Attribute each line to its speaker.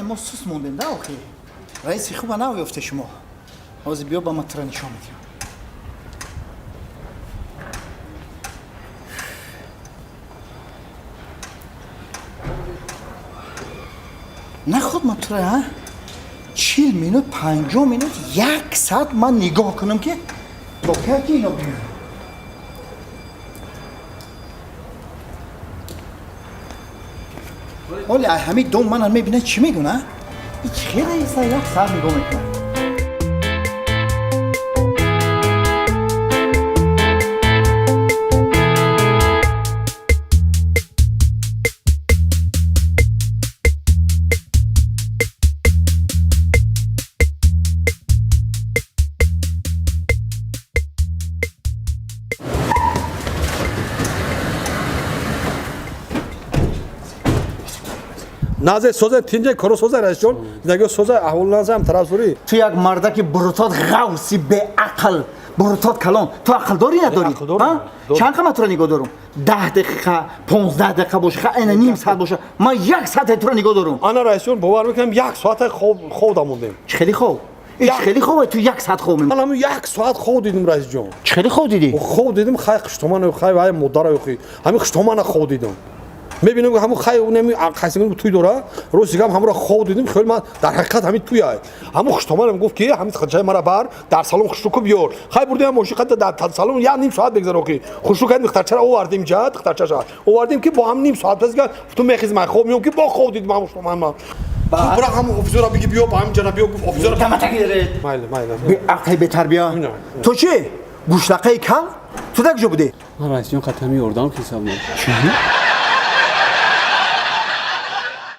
Speaker 1: Мо сус мондем да охи. Раиси хуба наёфте шумо. Ҳозир биё ба ман тура нишон медиҳам. Наход ман тура, а? 40 минут, 50 минут, як соат ман нигоҳ кунам ки бо кай ки ино биёяд. Ҳоли ай ҳамин дом манам мебинад чӣ мегӯна? И чӣ хел раиса як соат нигоҳ мекунад.
Speaker 2: Назе созе тинҷе коро созе раисҷон, зиндагио созе аҳвол назам тарафзурӣ.
Speaker 1: Ту як мардаки бурутот ғавси беақл, бурутот калон. Ту ақл дорӣ надорӣ?
Speaker 2: Ақл дорам.
Speaker 1: Чанд қа ман туро нигоҳ дорум? 10 дақиқа, 15 дақиқа боша, ха ина ним соат боша. Ман як соате туро нигоҳ дорум.
Speaker 2: Ана раисҷон, бовар мекунам як соата хоб дамондем.
Speaker 1: Чӣ хеле хоб? Ич хеле хоб, ту як соат хоб мемонӣ.
Speaker 2: Ман ҳамун як соат хоб дидум раисҷон.
Speaker 1: Чӣ хеле хоб дидӣ?
Speaker 2: Хоб дидум хай хуштоман, хай вай модарай охи. Ҳамин хуштомана хоб дидум. Мебинам ҳамун хай унами қайсигун туй дора. Рӯзи дигам ҳамуро хоб дидум, хел ман дар ҳақиқат ҳамин туй ай. Ҳамун хуштоманам гуфт ки ҳамин хачай мара бар дар салон хушрӯ ку биёр. Хай бурдем мошин қадда дар салон як ним соат бигзар охи. Хушрӯ кардем духтарчаро овардем ҷа, духтарчаша. Овардем ки бо ҳам ним соат пас дигар ту мехез ман хоб меом ки бо хоб дидум ҳамун хуштоман ман. Бара ҳамун офисера биги биё, ба ҳамин ҷана биё гуфт офисера.
Speaker 1: Таматагире.
Speaker 2: Майли, майли.
Speaker 1: Беақли бетарбия. Ту чӣ? Гӯшлақаи кал? Ту дар куҷо будӣ?
Speaker 3: Ман раисҷон қатъан ёрдам ҳисоб.
Speaker 1: Чӣ?